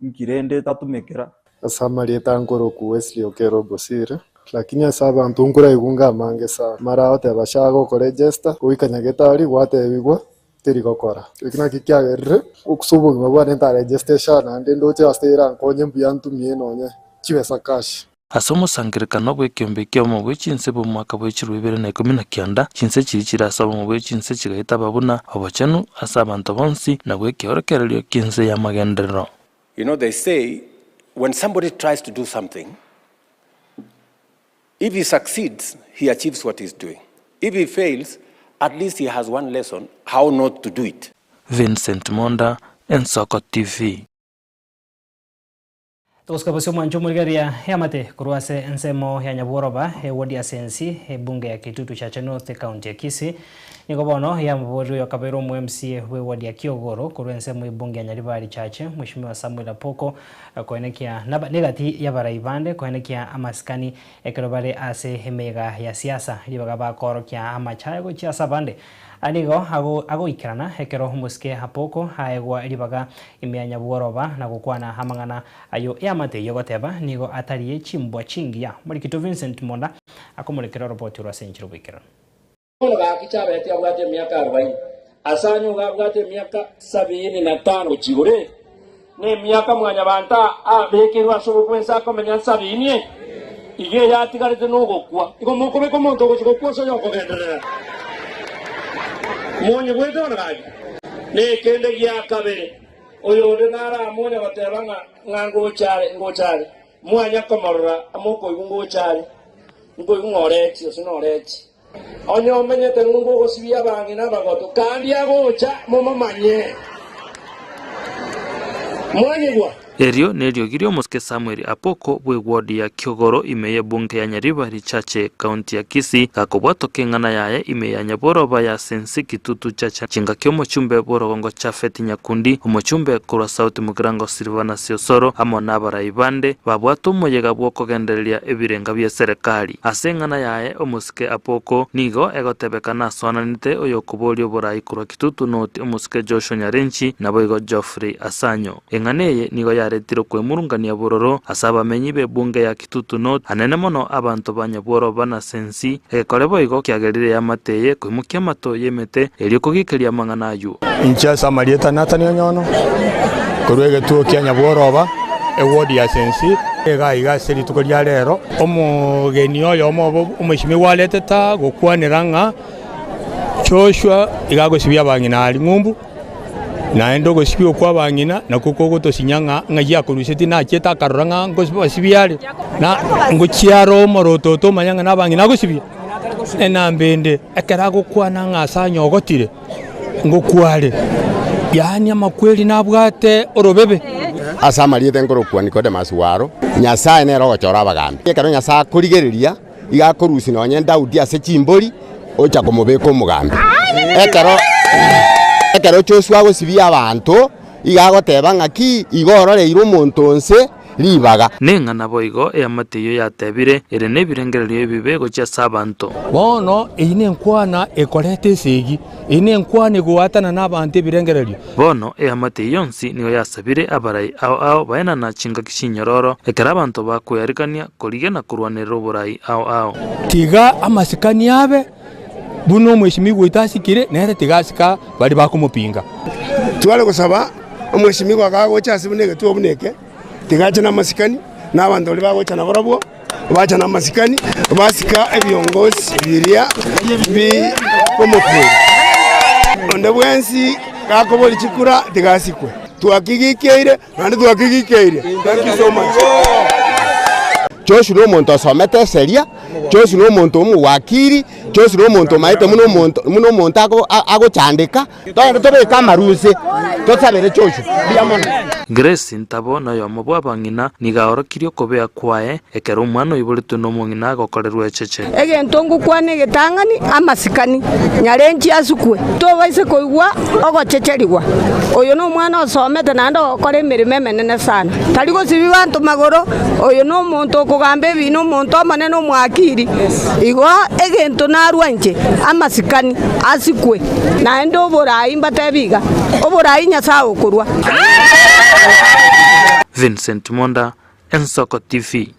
S11: inki rende tatumekera.
S12: Ase amarieta nkorokwa Wesley Okero Bosire, lakini ase abanto nkoraigwe ngamange sana. Mara agoteba SHA gokoregesta, goika nyagetari gwatebigwa teri gokora. Eki nakio kiagerire ase obogima bwane ntaregeste SHA naende ndoche ase erankonye mbuya ntumie nonye chibesa cash.
S9: Ase omosangererekano bw'ekeombe ki'obomo bwe chinse bw'omwaka bwe chilifu ibere na ikomi na kianda, chinse chiria chire ase obomo bwe chinse chigaetaba buna obochenu ase abanto bonsi, na bw'ekeorokererio ki'ense y'amagenderero.
S7: You know they say when somebody tries to do something. If he succeeds, he achieves what he's doing. If he fails, at least he has one lesson how not to do it.
S9: Vincent Monda, Ensoko TV.
S2: Togosika bosio omwancho omorigereria eamate korwa ase ensemo ya Nyabworoba, ewodi ya Sensi, ebunge ya Kitutu Chache North, ekaunti ya Kisii. Nigo bono yamoborirwe oyokabeire omo MCA bw'ewodi ya Kiogoro korwa ensemo y'ebunge ya Nyaribari Chache, Mweshimiwa Samuel Apoko, koenekia naba negati y'abarai bande koenekia amasikani ekero bare ase emeyega ya siasa ribaga bakoorokia amachayo gochia ase abande. Aya nigo agoikerana ekero omosike Apoko aegwa ribaga ime ya Nyabworoba na gokwana amang'ana ayio eamate eyio goteba nigo atari chimbwa chingiya. Omorikito Vincent Monda akomorekera oroboti orwo ase enchera oboikeranu.
S10: Bono gaki Jabeti abwate emiaka arobaini, Asanyu iga abwate emiaka sabini na tano gochia igoro, ere nemiaka Mwanyabaanto abekeirwe ase obokwensi akomenya nsabini eye, iga eyatigarete nogokwa. Igo mokobeka omonto ogochia gokwa ase oyokogenderera. Monyigwete bono gaki? Nekende gia kabere, oyonde naramonye goteba ng'a ng'a ngocha are, ngocha are. Mwanya komorora mokoigwa ngocha are, nkoigwa ng'a orechi gose norechi. Onye omenyete ng'umbu ogosibia abang'ina abagotu, kandi agocha, momomanye. Mwanyigwa?
S9: Erio neriogi ri'omosike Samuel Apoko bw'ewodi ya Kiogoro ime y'ebunge ya Nyaribari Chache, county ya Kisii, gakobwatoka eng'ana yaye ime ya Nyaboroba ya Sensi Kitutu Chache chingaki omochumbe bw'orogongo Chafeti Nyakundi, omochumbe korwa South Mugirango Silvanus Osoro amo nabarai bande babwate omoyega bw'okogendereria ebirenga bi'eserekari. Ase eng'ana yaye omosike Apoko nigo egotebeka nasoananete oyokoboria oborai korwa Kitutu North omosike Joshua Nyarenchi naboigo Geoffrey Asanyo. Eng'ana eye nigo yaretire okwemurungania bororo ase abamenyi b'ebunge ya Kitutu North, anene mono abanto ba Nyabworoba na Sensi, egekore boigo kiagerire eamate eye koimokia amato y'emete erio kogikeria amang'ana ayio.
S13: Inche ase amarieta Nathani Onyono, korwa egetuo kia Nyabworoba, eward ya Sensi, iga aiga ase rituko ria rero. Omogeni oyomo obo omwesimigwa aretete aa gokwanera ng'a Joshua iga agosibia abang'ina aria ng'umbu, naende ogosibia okwa abang'ina nakwo kogotosinya ng'a ng'ai akorusetie nachiete akarora ng'a ngosibia are, na ngochia are omoroto oto omanye ng'a nabang'ina agosibia. Enamba ende, ekero agokwana ng'a ase anyogotire, ngokwa are, yaani amakweri nabwate orobebe.
S14: Ase amarieta nkorokwa Nicodemus Waro, Nyasae nere ogochora abagambi. Ekero Nyasae akorigereria, iga akorusia nonye Daudi ase chimbori, ocha komobeka omogambi. Ekero ekero Joshua agosibia abanto, iga agoteba ng'aki, igo ororeire omonto onse ribaga.
S9: Neng'ana boigo eamate eyio yatebire, ere nebirengererio ebibe gochia ase abanto.
S13: Bono eyio nenkwana ekoreta esegi, eyio nenkwana egoatanana abanto ebirengererio.
S9: Bono eamate eyio yonsi nigo yasabire abarai ao ao baenana chingaki chinyororo, ekero abanto bakwearigania korigia na korwanerera oborai ao ao.
S13: Tiga amasikani abe buna omwesimigwa oito asikire, nere tiga asika baria bakomopinga.
S16: Tware gosaba omwesimigwa kagocha ase buna egetuo buna eke, tiga ache namasikani, na abanto baria bagocha nabarabwo bacha namasikani, basika ebiongosi biria bikomokura. Onde bwensi gakoboria chikura tiga asikwe. Twakigikeire naende twakigikeire. Thank you so much.
S14: Joshua nomonto osomete eseria, Joshua nomonto omowakiri, Joshua nomonto omaete buna omonto buna omonto agochandeka. Togende tobeke amaruse, tosabere Joshua. Mbuya mono.
S9: Grace Ntabo noyomo bw'abang'ina, nigo aorokirie okobea kwaye ekero omwana oiboretwe nomong'ina agokorerwa echeche.
S17: Egento ngokwana egetang'ani, amasikani, nyarenchi asukwe, tobaise koigwa ogochecherigwa. Oyo nomwana osomete naende ogokora emeremo emenene sana. Tari gosibia banto magoro, oyo nomonto okogamba ebiina, omonto omonene omwakiri. Igo egento narua inche, amasikani, asikwe. Naende oborai mbatebi iga, oborai Nyasae okorua.
S9: Vincent Monda, Ensoko TV.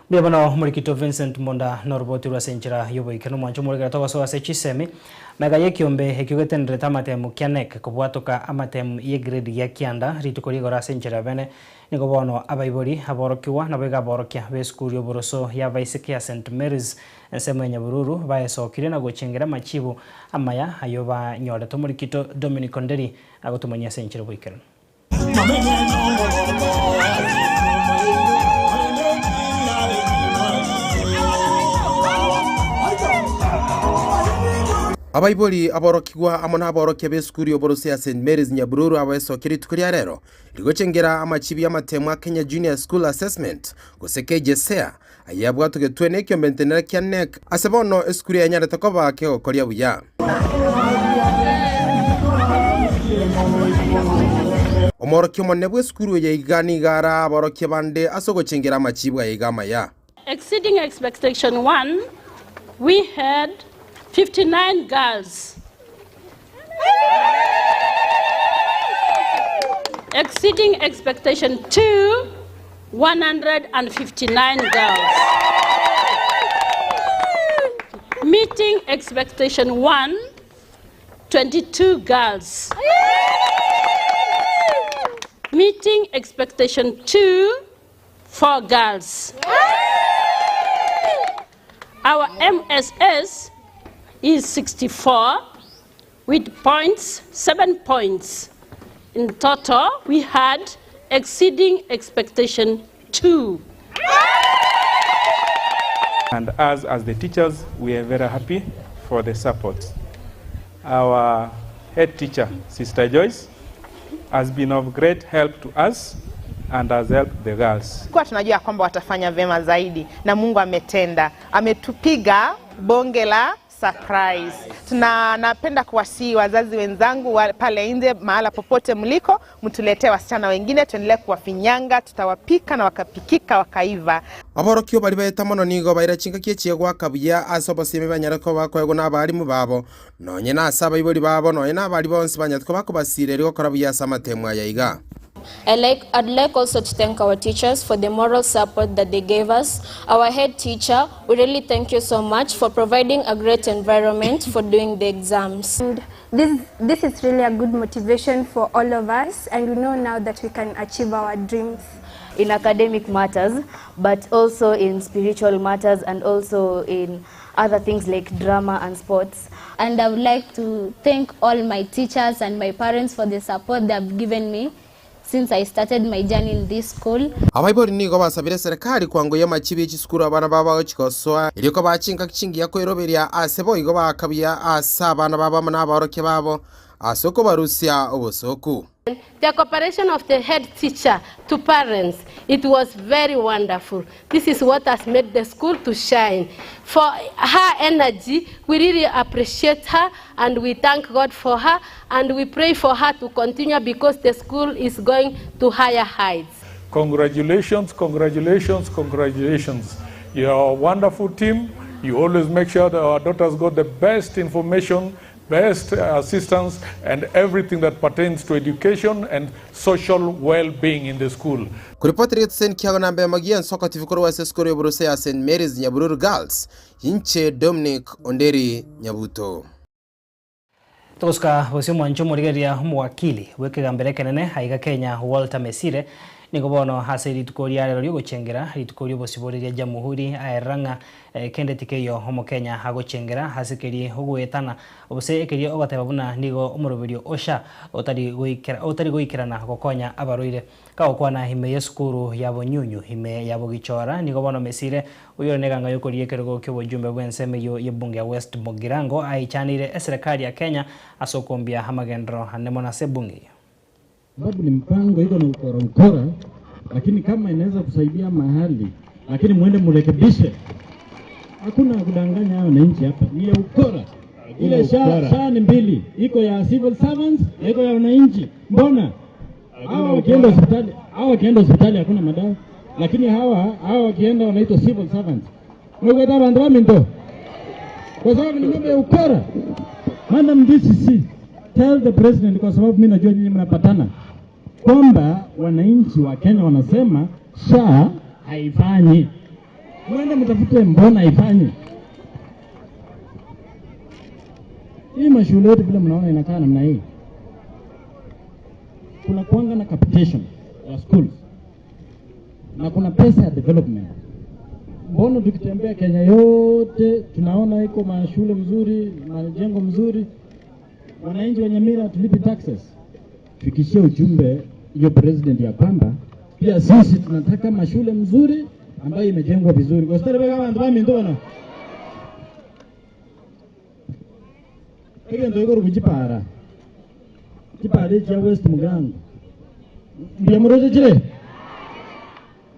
S2: Mbuya mono omorikito Vincent Monda noroboti rwe ase enchera y'oboikeranu omwancho omoregera togosoa ase chisemi magega y'ekiombe ekio getenderete amatemu kia NEC kobwatoka amatemu ye grade gia kianda rituko rigoro ase enchera ya bene Nigo bono abaibori, aborokigwa, naboigo aborokia b'esukuru y'oboroso y'abaiseke ya St. Mary's, ensemo ya Nyabururu, baesokirie na gochengera amachibu amaya ayio banyorete. Omorikito Dominic Onderi agotomanyia ase enchera oboikeranu.
S15: Abaibori, aborokigwa amo naborokia b'esukuru y'oboroso ya St Mary's Nyabururu abaesokia rituko ria rero rigochengera amachibi y'amatemo a Kenya Junior School Assessment gose KJSEA ayio abwatogetwe nekiombentenera kia Knec ase bono esukuru yanyarete koba kegokoria buya. Omworokia omonene bw'esukuru eye iga nigo araa aborokia bande ase ogochengera amachibu aya iga amaya.
S18: Exceeding expectation one, we had 59 girls. Exceeding expectation two, 159 girls. Meeting expectation one, 22 girls. Meeting expectation two, 4 girls. Our MSS is 64 with points, 7 points. In total, we had exceeding expectation 2.
S19: And us as the teachers, we are very happy for the support. Our head teacher, Sister Joyce, has been of great help to us and has helped the girls.
S20: Kwa tunajua kwamba watafanya vyema zaidi na Mungu ametenda, ametupiga bonge la surprise. Tuna napenda kuwasihi wazazi wenzangu wa pale nje, mahala popote mliko, mtuletee wasichana wengine, tuendelee kuwafinyanga, tutawapika na wakapikika wakaiva.
S15: Aborokio baria baeta mono nigo baira chingaki echie goaka buya ase obosemi banyare koba koegwa na abarimu babo, nonye na ase abaibori babo, nonye na abaria bonsi banyarete koba kobasireria gokora buya ase amatemo aya iga.
S22: I like, I'd like also to thank our teachers for the moral support that they gave us. Our head teacher, we really thank you so much for providing a great environment for doing the exams.
S26: And this is really a good motivation for all of us, and we know now that we can achieve our dreams.
S27: In academic matters, but also in spiritual matters and also in other things like drama and sports.
S28: And I would like to thank all my teachers and my parents for the support they have given me since I started my journey in this school.
S15: Abaibori nigo basabire serikali kwangoyia amachibi ye chisukuru abana babo bagochia gosoa erio kobaa chingaki chingiya koiroberia ase boigo baaka buya ase abana babo amo nabaorokia babo ase okobarusia obosoku.
S18: The cooperation of the head teacher to parents, it was very wonderful. This is what has made the school to shine. For her energy, we really appreciate her and we thank God for her and we pray for her to continue because the school is going to higher heights.
S29: Congratulations, congratulations, congratulations. You are a wonderful team. You always make sure that our daughters got the best information, best assistance, and everything that pertains to education and social well-being in the school.
S15: Koripoti Ritson Kiago na Mbemagia Nsoko TV korwa ase esukuru y'oborose ya St Mary's Nyabururu Girls, inche Dominic Onderi Nyabuto.
S2: Togosuka bosio omwancho omorigereria omowakili bw'ekegambero ekenene aiga Kenya Walter Mesire nigo bono ase rituko ria rero riogochengera rituko ri'obosibore ria Jamhuri aerera ng'a kende tikeiyo omokenya agochengera ase keria ogoetana gose ekeria ogoteba buna nigo omoroberio o SHA otari goikera otari goikerana gokonya abarwaire. Kagokwana ime y'esukuru ya Bonyunyu ime ya Bogichora nigo bono Mesire oyio ore neganga yokoria ekerogo ki'obojumbe bw'ensemo eyio y'ebunge ya West Mugirango aichaneire eserekari ya Kenya ase okombia amagenderero ane mono ase ebunge eyio.
S30: Sababu ni mpango iko na ukora ukora, lakini kama inaweza kusaidia mahali, lakini muende murekebishe. Hakuna kudanganya wananchi hapa, ni ya ukora. Ile SHA ni mbili, iko ya civil servants na iko ya wananchi. Mbona hawa wakienda hospitali, hawa wakienda hospitali hakuna madawa, lakini hawa wakienda wanaitwa civil servants. Mwekwa bandu baminto, kwa sababu ni mambo ya ukora. Madam DCC, tell the president, kwa sababu mimi najua nyinyi mnapatana kwamba wananchi wa Kenya wanasema SHA haifanyi. Mwende mtafute mbona haifanyi. Hii mashule yetu vile mnaona inakaa namna hii, kuna kuanga na capitation ya schools na kuna pesa ya development. Mbona tukitembea Kenya yote tunaona iko mashule mzuri, majengo mzuri, wananchi wa Nyamira tulipi taxes. Fikishie ujumbe hiyo president ya kwamba pia sisi tunataka mashule mzuri ambayo imejengwa vizuri. Kwa sababu kama ndio mimi ndio. Egento gekorokwa chipara, chipara echi chia West Mugirango, mbuya moroche chire?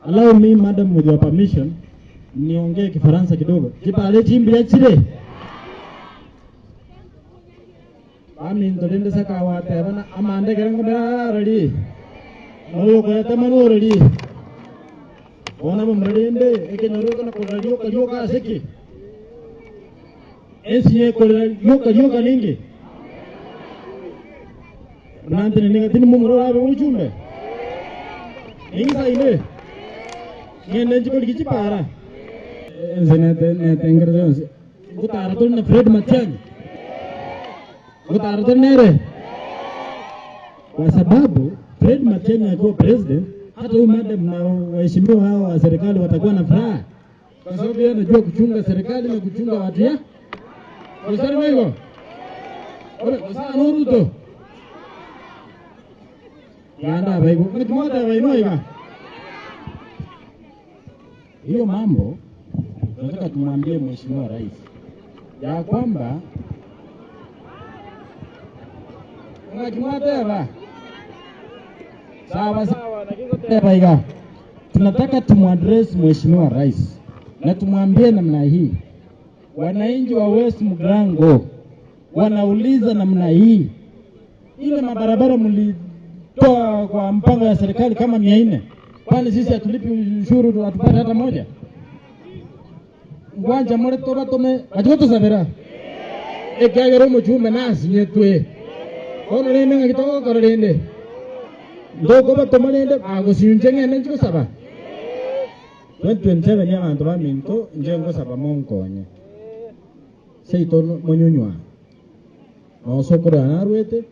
S30: Allow me madam with your permission niongee kifaransa kidogo. Chipara echi mbuya chire? Baminto rende Sakawa atebana, Amanda ekero ngomera arari, na oyokoyatema norori. Bono abamura rende ekenyoro ekona korera rioka rioka ase ki? Ensinyo ekorera rioka rioka ninki? Buna ntenene tindi momura orabe omochumbe? Ningisaine? Ng'ende nchie korigia chipara? Ense netengerete yonsi. Ngotara tore na Fred Matiang'i? Ngotara tore nere? Kwa sababu Fred Matiang'i akiwa president, hata huyu madam na waheshimiwa hao wa serikali watakuwa na furaha, kwa sababu yeye anajua kuchunga serikali na kuchunga watu ya Gosari hivyo ore gosana no Ruto ganda abaigo ng'ati abaino iga hiyo mambo tunataka tumwambie Mheshimiwa Rais ya kwamba ng'akimwateba sawa sawa, lakini iga tunataka tumwadress Mheshimiwa Rais na tumwambie namna hii, wananchi wa West Mugrango wanauliza namna hii, ile mabarabara mlitoa kwa mpango ya serikali kama 400, kwani sisi hatulipi ushuru hatupate hata moja? Ngwanja more tobatome bachigotosabera ekiagera omochumbe nasinyetwe bono rende ng'aki togokora rende ntokobatoma rende bagosinche ng'ende nchigosaba 2027 abanto baminto inche ngosaba monkonye seito monyunywa nosokoro narwete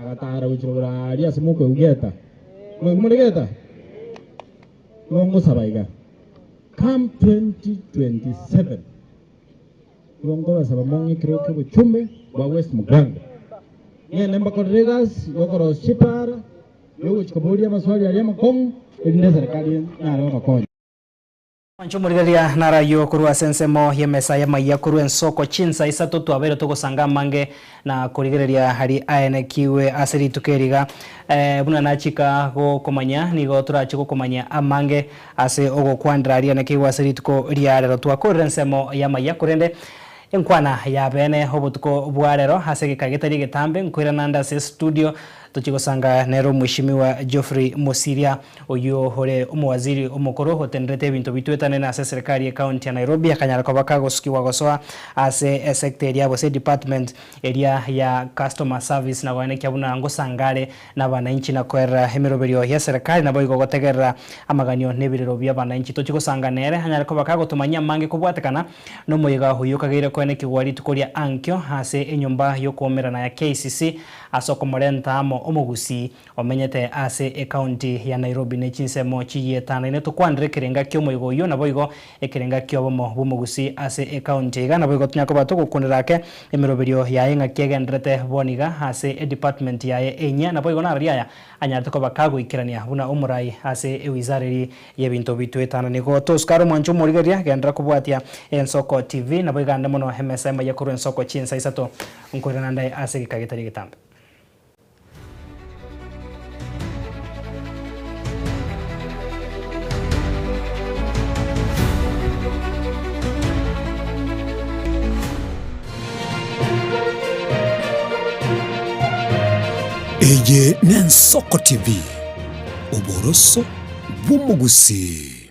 S30: agatara gochira boraria ase mokoigeta moigumorigeta igo ngosaba iga come 2027 igo nkobasaba mong'ikire oke obochumbe bwa West Mugirango ng'ende mbakorere egasi yokorosia chipara yogochia koboria amaswali aria amakong'u erinde eserikali nare gobakonya.
S2: Mwanche omorigereria narayio korwa ase ensemo y'emesa y'amaiya korwa ensoko chinsa isato twabeire togosanga amange na korigereria aria aenekiwe ase rituko eri iga. Buna nachika gokomanya nigo torache gokomanya amange ase ogokwanera aria aenekiwe ase rituko ria rero. Twakorire ensemo y'amaiya korende Enkwana ya beene obotuko bwa rero ase egeka getari egetambe nkoirana nde ase studio tochie gosanga nere omweshimiwa Geoffrey Mosiria oyio ore omowaziri omokoro otenderete ebinto bitwetanene ase eserekari ye county ya Nairobi akanyara koba kagosukigwa gosoa ase esector eria gose edepartment eria ya customer service na koenekia buna ngosanga are nabananchi na koerera emeroberio y'eserekari naboigo gotegerera amaganio nebirero bi'abananchi. Tochie gosanga nere anyare koba kagotomanyia amange kobwatekana nomoyega oyio okageire koenekigwa rituko ria ankio ase enyomba y'okoumerana ya KICC ase okomorenta amo omogusii omenyete ase ecounty ya Nairobi ne chinsemo chiyietanaine. Tokwanere ekerenga ki'omoyega oyio naboigo Ekerenga ki'obomo bw'omogusii ase ecounty iga naboigo tonya koba togokundera ake emeroberio yaye ng'aki egendererete bono iga ase edepartment yaye enyia naboigo nararia aya anyarete koba kagoikerania buna omorai ase ewizara eri y'ebinto bitwetana. Nigo tosuka are omwancho omorigereria genderera kobwatia Ensoko TV naboigo ande mono emesa emaiya korwa Ensoko chinsa isato nkoirana nde ase egeka getari egetambe.
S1: Eye n'Ensoko TV, oboroso bw'omogusii.